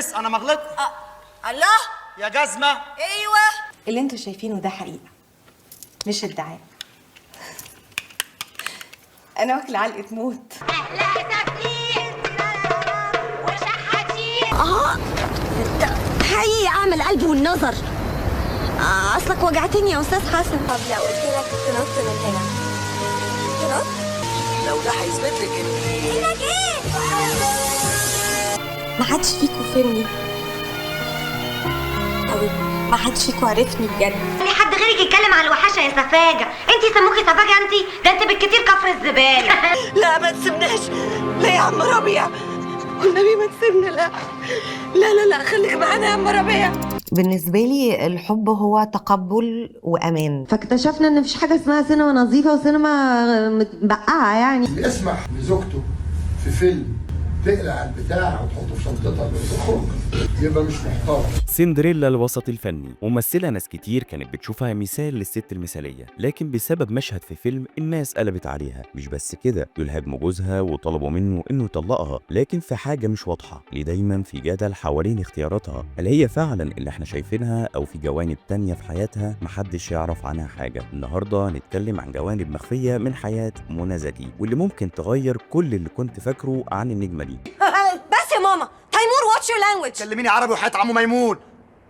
miss، انا ما غلطت. الله. يا جزمه. ايوه. اللي انتوا شايفينه ده حقيقة مش ادعاء. انا واكله علقه موت. اه حقيقي اعمل قلب والنظر. اصلك وجعتني يا استاذ حسن. طب لو قلت لك تنط من هنا تنط؟ لو ده هيثبت لك ان انك ايه؟ ما حدش فيكم فهمني او ما حدش فيكم عرفني بجد. خلي حد غيرك يتكلم على الوحشة يا سفاجه. انت سموكي سفاجه انت؟ ده انت بالكتير كفر الزبالة. لا ما تسيبناش، لا يا عم ربيع، والنبي ما تسيبنا، لا لا لا لا، خليك معانا يا عم ربيع. بالنسبة لي الحب هو تقبل وأمان. فاكتشفنا ان مفيش حاجة اسمها سينما نظيفة وسينما متبقعه يعني. اللي يسمح لزوجته في فيلم تقلع البتاع وتحطه في شنطتها وتخرج يبقى مش محترم. سندريلا الوسط الفني ممثلة ناس كتير كانت بتشوفها مثال للست المثالية، لكن بسبب مشهد في فيلم الناس قلبت عليها. مش بس كده، دول هاجموا جوزها وطلبوا منه انه يطلقها. لكن في حاجة مش واضحة، ليه دايما في جدل حوالين اختياراتها؟ هل هي فعلا اللي احنا شايفينها او في جوانب تانية في حياتها محدش يعرف عنها حاجة؟ النهاردة نتكلم عن جوانب مخفية من حياة منى زكي واللي ممكن تغير كل اللي كنت فاكره عن النجمة دي. بس يا ماما تيمور، watch your language. كلميني عربي وحياة عمو ميمون.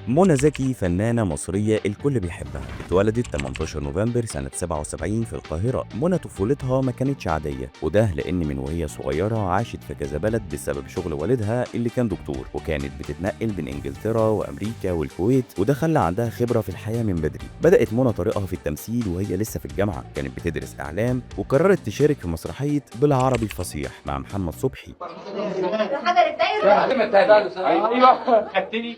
منى زكي فنانة مصرية الكل بيحبها، اتولدت 18 نوفمبر سنة 77 في القاهرة. منى طفولتها ما كانتش عادية، وده لأن من وهي صغيرة عاشت في كذا بلد بسبب شغل والدها اللي كان دكتور، وكانت بتتنقل بين إنجلترا وأمريكا والكويت، وده خلى عندها خبرة في الحياة من بدري. بدأت منى طريقها في التمثيل وهي لسه في الجامعة، كانت بتدرس إعلام وقررت تشارك في مسرحية بالعربي الفصيح مع محمد صبحي،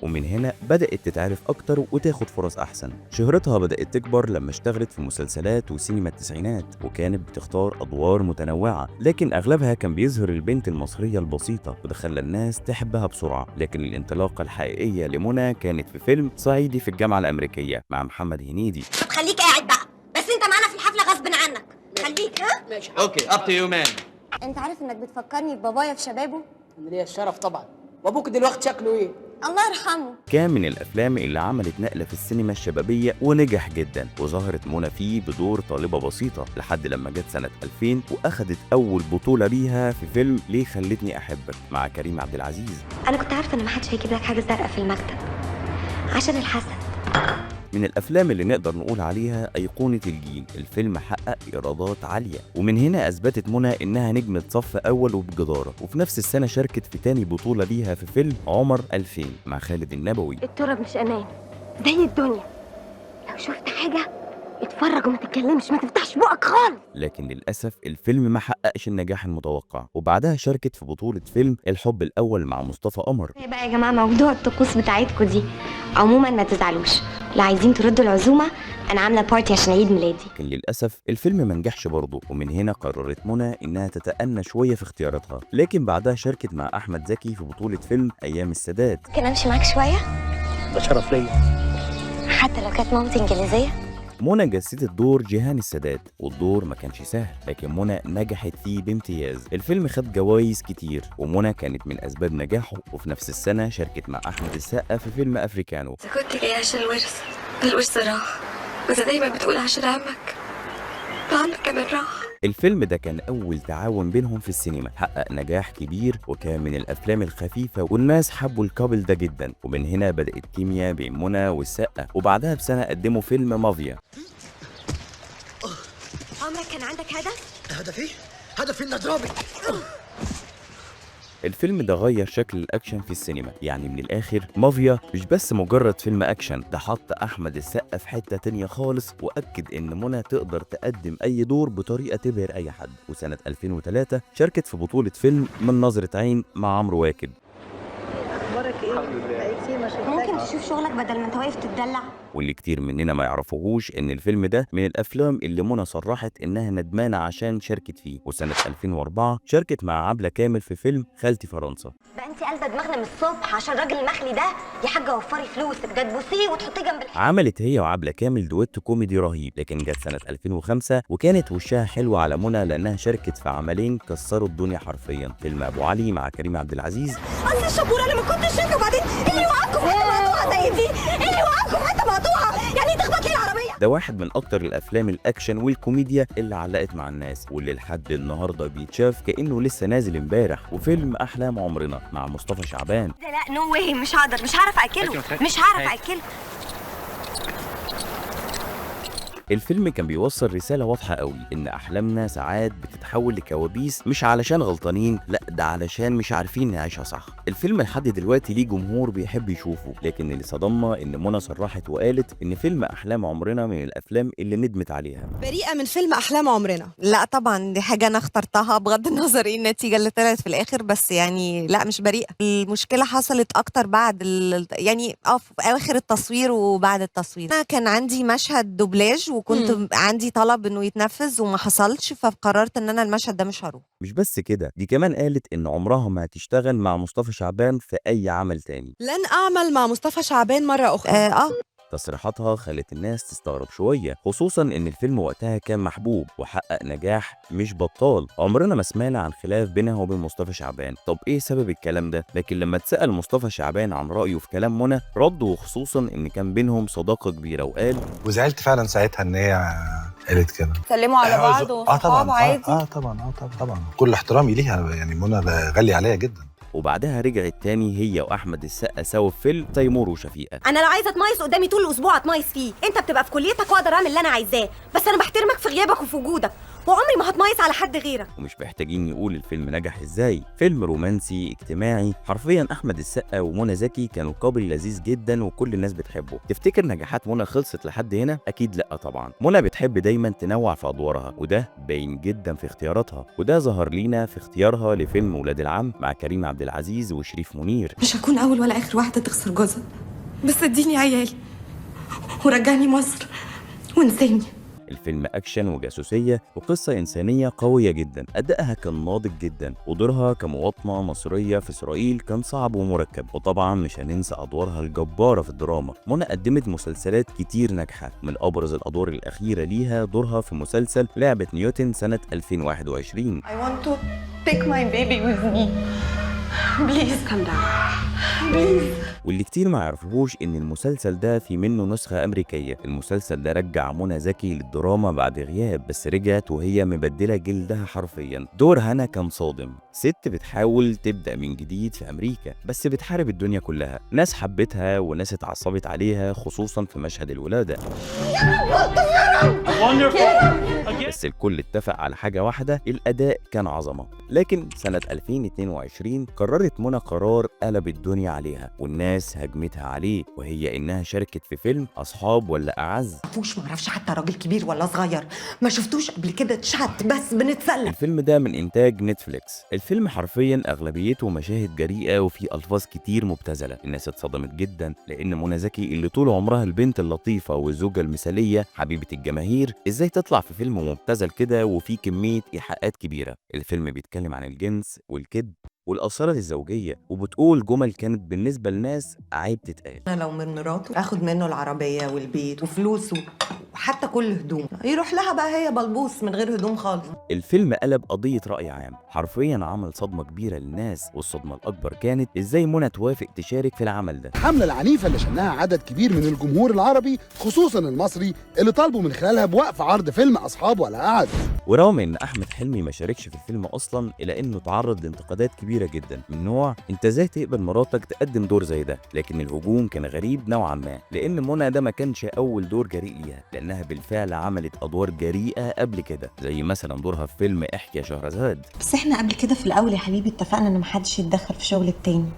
ومن هنا بدأت تتعرف أكتر وتاخد فرص أحسن. شهرتها بدأت تكبر لما اشتغلت في مسلسلات وسينما التسعينات، وكانت بتختار أدوار متنوعة، لكن أغلبها كان بيظهر البنت المصرية البسيطة، وده خلى الناس تحبها بسرعة. لكن الانطلاقة الحقيقية لمنى كانت في فيلم صعيدي في الجامعة الأمريكية مع محمد هنيدي. طب خليك قاعد بقى، بس انت معانا في الحفلة غصب عنك، خليك. ها okay، up to you man. انت عارف انك بتفكرني ببابايا في شبابه؟ انا ليا الشرف طبعا. وابوك دلوقتي شكله ايه؟ الله يرحمه. كان من الافلام اللي عملت نقله في السينما الشبابية ونجح جدا، وظهرت منى فيه بدور طالبه بسيطة لحد لما جت سنة 2000 واخدت اول بطوله ليها في فيلم ليه خلتني احبك مع كريم عبد العزيز. انا كنت عارفه ان محدش هيجيب لك حاجة زرقاء في المكتب عشان الحسد. من الافلام اللي نقدر نقول عليها ايقونة الجيل، الفيلم حقق ايرادات عالية، ومن هنا اثبتت منى انها نجمه صف اول وبجداره. وفي نفس السنة شاركت في تاني بطوله ليها في فيلم عمر 2000 مع خالد النبوي. التراب مش امان زي الدنيا، لو شفت حاجة اتفرج وما تتكلمش، ما تفتحش بقك خالص. لكن للأسف الفيلم ما حققش النجاح المتوقع، وبعدها شاركت في بطولة فيلم الحب الأول مع مصطفى قمر. ايه بقى يا جماعة موضوع الطقوس بتاعتكم دي؟ عموما ما تزعلوش، لا عايزين تردوا العزومة، انا عامله party عشان عيد ميلادي. لكن للأسف الفيلم ما نجحش برضه، ومن هنا قررت منى إنها تتأنى شوية في اختياراتها. لكن بعدها شاركت مع أحمد زكي في بطولة فيلم أيام السادات. ممكن امشي معاك شوية؟ ده شرف ليا. حتى لو كانت مامتي انجليزية. منى جسدت دور جيهان السادات، والدور ما كانش سهل، لكن منى نجحت فيه بامتياز. الفيلم خد جوائز كتير، ومنى كانت من أسباب نجاحه. وفي نفس السنة شاركت مع أحمد السقا في فيلم أفريكانو. إذا كنت جاي عشان الورث فالورث راح، وإذا دايما بتقول عشان عمك فعمك كمان راح. الفيلم ده كان أول تعاون بينهم في السينما، حقق نجاح كبير وكان من الأفلام الخفيفة، والناس حبوا ال couple ده جدا. ومن هنا بدأت كيمياء بين منى والسقا، وبعدها بسنة قدموا فيلم مافيا. عمرك كان عندك هدف؟ هدفي؟ هدفي اني اضربك. الفيلم ده غير شكل الأكشن في السينما، يعني من الآخر مافيا مش بس مجرد فيلم أكشن، ده حط أحمد السقا في حتة تانية خالص، وأكد إن منى تقدر تقدم أي دور بطريقة تبهر أي حد. وسنة 2003 شاركت في بطولة فيلم من نظرة عين مع عمرو واكد. اخبارك ايه؟ بقالي كتير ما شفتك. ممكن تشوف شغلك بدل ما انت واقف تتدلع. واللي كتير مننا ما يعرفوهوش ان الفيلم ده من الافلام اللي منى صرحت انها ندمانه عشان شاركت فيه. وسنة 2004 شاركت مع عبله كامل في فيلم خالتي فرنسا. بقى انت قلبه دماغنا من الصبح عشان الراجل المخلي ده؟ يا حاجة وفري فلوسك، ده تبوسيه وتحطيه جنب الحيط. عملت هي وعبله كامل دويتو كوميدي رهيب، لكن جت سنة 2005 وكانت وشها حلو على منى لانها شاركت في عملين كسروا الدنيا حرفيا، فيلم ابو علي مع كريم عبد العزيز. اصل الشبوره انا ما كنتش شايفه، وبعدين ايه اللي وقعكم في حتة مقطوعة زي دي؟ ايه اللي وقعكم في حتة مقطوعة؟ يعني تخبط لي العربية؟ ده واحد من اكتر الافلام الاكشن والكوميديا اللي علقت مع الناس واللي لحد النهارده بيتشاف كانه لسه نازل امبارح. وفيلم احلام عمرنا مع مصطفى شعبان. لا no way، مش هقدر، مش هعرف اكله، مش هعرف اكله. الفيلم كان بيوصل رسالة واضحة قوي إن أحلامنا ساعات بتتحول لكوابيس، مش علشان غلطانين، لا ده علشان مش عارفين نعيشها صح. الفيلم لحد دلوقتي ليه جمهور بيحب يشوفه، لكن اللي صدمنا إن منى صرحت وقالت إن فيلم أحلام عمرنا من الأفلام اللي ندمت عليها. بريئة من فيلم أحلام عمرنا؟ لا طبعا، دي حاجة أنا اخترتها بغض النظر إيه النتيجة اللي طلعت في الآخر، بس يعني لا مش بريئة. المشكلة حصلت أكتر بعد يعني في أواخر التصوير وبعد التصوير. أنا كان عندي مشهد دوبلاج وكنت عندي طلب انه يتنفذ وما حصلش، فقررت ان انا المشهد ده مش هروح. مش بس كده، دي كمان قالت ان عمرها ما هتشتغل مع مصطفى شعبان في اي عمل تاني. لن اعمل مع مصطفى شعبان مرة اخرى. تصريحاتها خلت الناس تستغرب شوية، خصوصا ان الفيلم وقتها كان محبوب وحقق نجاح مش بطال. عمرنا ما سمعنا عن خلاف بينها وبين مصطفى شعبان، طب ايه سبب الكلام ده؟ لكن لما اتسأل مصطفى شعبان عن رأيه في كلام منى رد، وخصوصا ان كان بينهم صداقة كبيرة، وقال وزعلت فعلا ساعتها ان هي قالت كده. سلموا على بعض وصحاب عادي. طبعا طبعا كل احترامي ليها، يعني منى غالية عليا جدا. وبعدها رجعت تاني هي واحمد السقا سوا في فيلم تيمور وشفيقة. انا لو عايزه اتمايص قدامي طول الاسبوع اتمايص فيه، انت بتبقى في كليتك واقدر اعمل اللي انا عايزاه، بس انا بحترمك في غيابك وفي وجودك، وعمري ما هتمايص على حد غيرك. ومش محتاجين نقول الفيلم نجح ازاي، فيلم رومانسي اجتماعي حرفيا. احمد السقا ومنى زكي كانوا couple لذيذ جدا وكل الناس بتحبه. تفتكر نجاحات منى خلصت لحد هنا؟ اكيد لا طبعا. منى بتحب دايما تنوع في ادوارها، وده باين جدا في اختياراتها، وده ظهر لينا في اختيارها لفيلم ولاد العم مع كريم عبد العزيز وشريف منير. مش هكون اول ولا اخر واحدة تخسر جوزها، بس اديني عيالي ورجعني مصر وانساني. الفيلم أكشن وجاسوسية وقصة إنسانية قوية جدا، أدائها كان ناضج جدا، ودورها كمواطنة مصرية في إسرائيل كان صعب ومركب. وطبعا مش هننسى أدوارها الجبارة في الدراما. منى قدمت مسلسلات كتير ناجحة، من أبرز الأدوار الأخيرة ليها دورها في مسلسل لعبة نيوتن سنة 2021. I want to take my baby with me. Please come down. Please. واللي كتير ما يعرفوش ان المسلسل ده في منه نسخة امريكية. المسلسل ده رجع منى زكي للدراما بعد غياب، بس رجعت وهي مبدلة جلدها حرفيا. دور هنا كان صادم، ست بتحاول تبدأ من جديد في امريكا بس بتحارب الدنيا كلها، ناس حبتها وناس اتعصبت عليها خصوصا في مشهد الولادة. بس الكل اتفق على حاجة واحدة، الأداء كان عظمة. لكن سنة 2022 قررت منى قرار قلب الدنيا عليها والناس هجمتها عليه، وهي إنها شاركت في فيلم أصحاب ولا أعز. معرفش حتى راجل كبير ولا صغير، ما شفتوش قبل كده، تشات بس بنتسلى. الفيلم ده من إنتاج نتفليكس. الفيلم حرفيا أغلبيته مشاهد جريئة وفيه ألفاظ كتير مبتذلة. الناس اتصدمت جدا لأن منى زكي اللي طول عمرها البنت اللطيفة والزوجة المثالية حبيبة الجماهير، إزاي تطلع في فيلم مبتذل كده وفيه كمية إيحاءات كبيرة؟ الفيلم بيتكلم عن الجنس والكذب والأسرار الزوجية، وبتقول جمل كانت بالنسبة للناس عيب تتقال. أنا لو من مراته آخد منه العربية والبيت وفلوسه وحتى كل هدومه، يروح لها بقى هي بلبوس من غير هدوم خالص. الفيلم قلب قضية رأي عام، حرفيا عمل صدمة كبيرة للناس، والصدمة الأكبر كانت إزاي منى توافق تشارك في العمل ده. الحملة العنيفة اللي شنها عدد كبير من الجمهور العربي خصوصا المصري اللي طالبوا من خلالها بوقف عرض فيلم أصحاب ولا أعز. ورغم إن أحمد حلمي ما شاركش في الفيلم أصلا، إلا إنه تعرض لانتقادات كبيرة جدا من نوع أنت إزاي تقبل مراتك تقدم دور زي ده؟ لكن الهجوم كان غريب نوعا ما، لأن منى ده ما كانش أول دور جريء ليها، لأنها بالفعل عملت أدوار جريئة قبل كده، زي مثلا دورها في فيلم احكي يا شهرزاد. بس احنا قبل كده في الأول يا حبيبي اتفقنا إن محدش يتدخل في شغل التاني،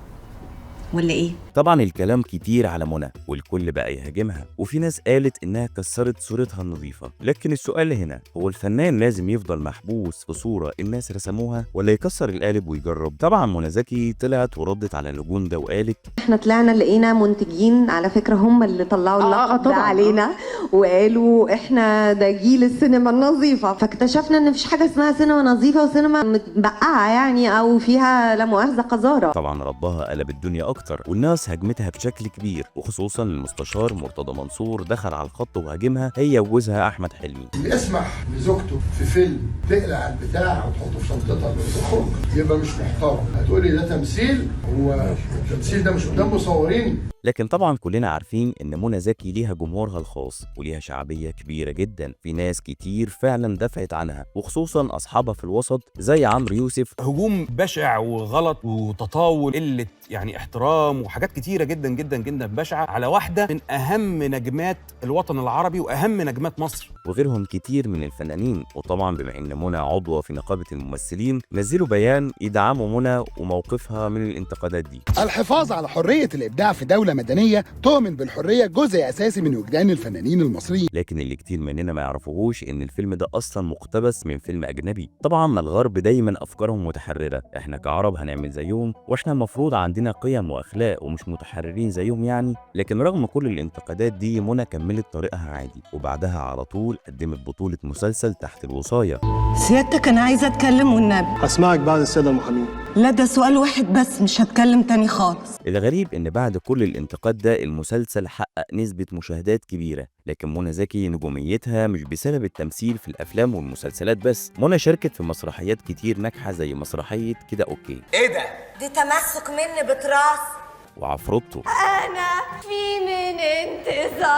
ولا ايه؟ طبعا الكلام كتير على منى والكل بقى يهاجمها، وفي ناس قالت انها كسرت صورتها النظيفة، لكن السؤال هنا هو الفنان لازم يفضل محبوس في صوره الناس رسموها ولا يكسر القالب ويجرب؟ طبعا منى زكي طلعت وردت على الهجوم ده وقالت احنا طلعنا لقينا منتجين على فكرة هم اللي طلعوا اللقب ده علينا وقالوا احنا ده جيل السينما النظيفة، فاكتشفنا ان مفيش حاجة اسمها سينما نظيفة وسينما متبقعه يعني او فيها لا مؤاخذة قذاره. طبعا ردها قلب الدنيا اكتر والناس هاجمتها بشكل كبير، وخصوصا المستشار مرتضى منصور دخل على الخط وهاجمها هي وجوزها احمد حلمي. اللي يسمح لزوجته في فيلم تقلع البتاع وتحطه في شنطتها وتخرج يبقى مش محترم. هتقولي ده تمثيل؟ هو التمثيل ده مش قدام مصورين؟ لكن طبعا كلنا عارفين ان منى زكي ليها جمهورها الخاص وليها شعبية كبيرة جدا، في ناس كتير فعلا دفعت عنها وخصوصا اصحابها في الوسط زي عمرو يوسف. هجوم بشع وغلط وتطاول، قلة يعني احترام وحاجات كتيرة جدا جدا جدا بشعة على واحدة من اهم نجمات الوطن العربي واهم نجمات مصر وغيرهم كتير من الفنانين. وطبعا بما ان منى عضوة في نقابة الممثلين نزلوا بيان يدعموا منى وموقفها من الانتقادات دي. الحفاظ على حرية الابداع في دولة مدنية تؤمن بالحرية جزء اساسي من وجدان الفنانين المصريين. لكن اللي كتير مننا ما يعرفوهوش ان الفيلم ده اصلا مقتبس من فيلم اجنبي. طبعا الغرب دايما افكارهم متحررة، احنا كعرب هنعمل زيهم واحنا المفروض عندنا قيم واخلاق ومش متحررين زيهم يعني. لكن رغم كل الانتقادات دي منى كملت طريقها عادي، وبعدها على طول قدمت بطوله مسلسل تحت الوصايه. سيادتك انا عايزه اتكلم والنبي. هسمعك بعد السادة المحامين. لا ده سؤال واحد بس، مش هتكلم تاني خالص. الغريب ان بعد كل الانتقاد ده المسلسل حقق نسبة مشاهدات كبيرة، لكن منى زكي نجوميتها مش بسبب التمثيل في الافلام والمسلسلات بس، منى شاركت في مسرحيات كتير ناجحة زي مسرحية كده okay. ايه ده؟ دي تمسك مني بتراث وعفروتو. انا في من انتظارك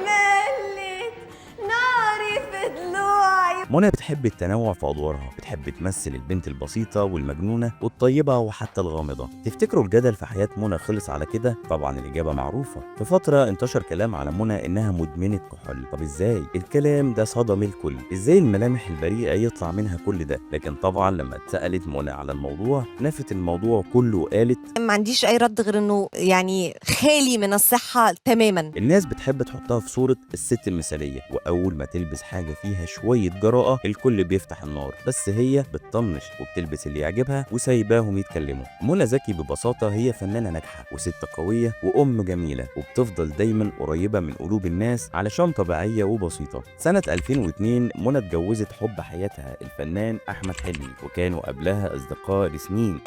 ملت ناري في ضلوعي. منى بتحب التنوع في ادوارها، بتحب تمثل البنت البسيطة والمجنونه والطيبه وحتى الغامضة. تفتكروا الجدل في حياة منى خلص على كده؟ طبعا الاجابة معروفة. في فترة انتشر كلام على منى انها مدمنه كحول. طب ازاي؟ الكلام ده صدم الكل، ازاي الملامح البريئة يطلع منها كل ده؟ لكن طبعا لما اتسالت منى على الموضوع نفت الموضوع كله وقالت ما عنديش اي رد غير انه يعني خالي من الصحة تماما. الناس بتحب تحطها في صوره الست المثالية، واول ما تلبس حاجة فيها شوية جراءه الكل بيفتح النار، بس هي بتطنش وبتلبس اللي يعجبها وسايباهم يتكلموا. منى زكي ببساطة هي فنانة ناجحة وست قوية وام جميلة، وبتفضل دايما قريبه من قلوب الناس علشان طبيعية وبسيطة. سنة 2002 منى اتجوزت حب حياتها الفنان احمد حلمي، وكانوا قبلها اصدقاء لسنين.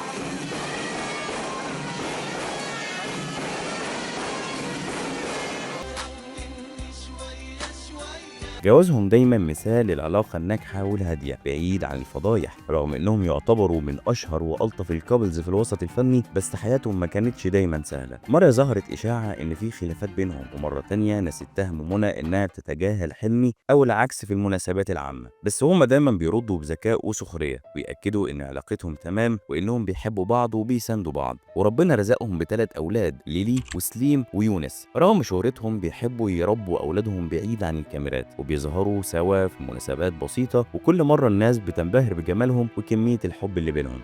جوازهم دايما مثال للعلاقة الناجحة والهادية بعيد عن الفضايح، رغم انهم يعتبروا من اشهر والطف ال couples في الوسط الفني، بس حياتهم ما كانتش دايما سهلة. مرة ظهرت اشاعة ان في خلافات بينهم، ومرة تانية ناس اتهموا منى انها بتتجاهل حلمي او العكس في المناسبات العامة، بس هما دايما بيردوا بذكاء وسخرية ويأكدوا ان علاقتهم تمام وانهم بيحبوا بعض وبيساندوا بعض. وربنا رزقهم ب3 اولاد، ليلي وسليم ويونس. رغم شهرتهم بيحبوا يربوا اولادهم بعيد عن الكاميرات، وبيظهروا سوا في مناسبات بسيطة، وكل مرة الناس بتنبهر بجمالهم وكمية الحب اللي بينهم.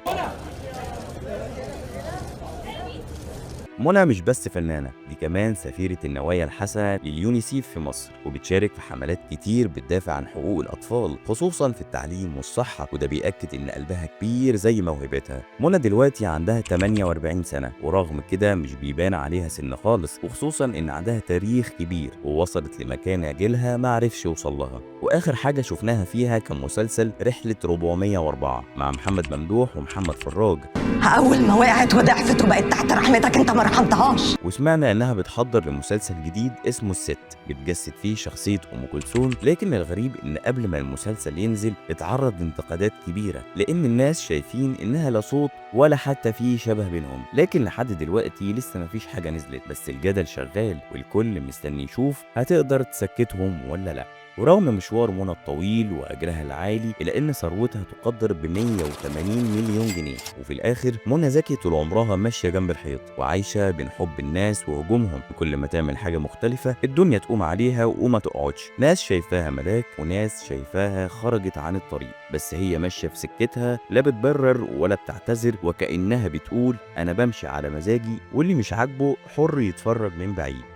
منى مش بس فنانة، دي كمان سفيرة النوايا الحسنة لليونيسيف في مصر، وبتشارك في حملات كتير بتدافع عن حقوق الأطفال خصوصا في التعليم والصحة، وده بيأكد إن قلبها كبير زي موهبتها. منى دلوقتي عندها 48 سنة، ورغم كده مش بيبان عليها سن خالص، وخصوصا إن عندها تاريخ كبير ووصلت لمكانة جيلها ما عرفش يوصل لها. وآخر حاجة شفناها فيها كان مسلسل رحلة 404 مع محمد ممدوح ومحمد فراج. أول ما وقعت وضعفت وبقت تحت رحمتك أنت ما رحمتهاش. وسمعنا إنها بتحضر لمسلسل جديد اسمه الست، بتجسد فيه شخصية أم كلثوم. لكن الغريب إن قبل ما المسلسل ينزل اتعرض لانتقادات كبيرة، لأن الناس شايفين إنها لا صوت ولا حتى فيه شبه بينهم. لكن لحد دلوقتي لسه مفيش حاجة نزلت، بس الجدل شغال والكل مستني يشوف هتقدر تسكتهم ولا لأ. ورغم مشوار منى الطويل وأجرها العالي إلا إن ثروتها تقدر ب 180 مليون جنيه. وفي الآخر منى زكي طول عمرها ماشية جنب الحيط وعايشة بين حب الناس وهجومهم، كل ما تعمل حاجة مختلفة الدنيا تقوم عليها وما تقعدش. ناس شايفاها ملاك وناس شايفاها خرجت عن الطريق، بس هي ماشية في سكتها، لا بتبرر ولا بتعتذر، وكأنها بتقول أنا بمشي على مزاجي واللي مش عاجبه حر يتفرج من بعيد.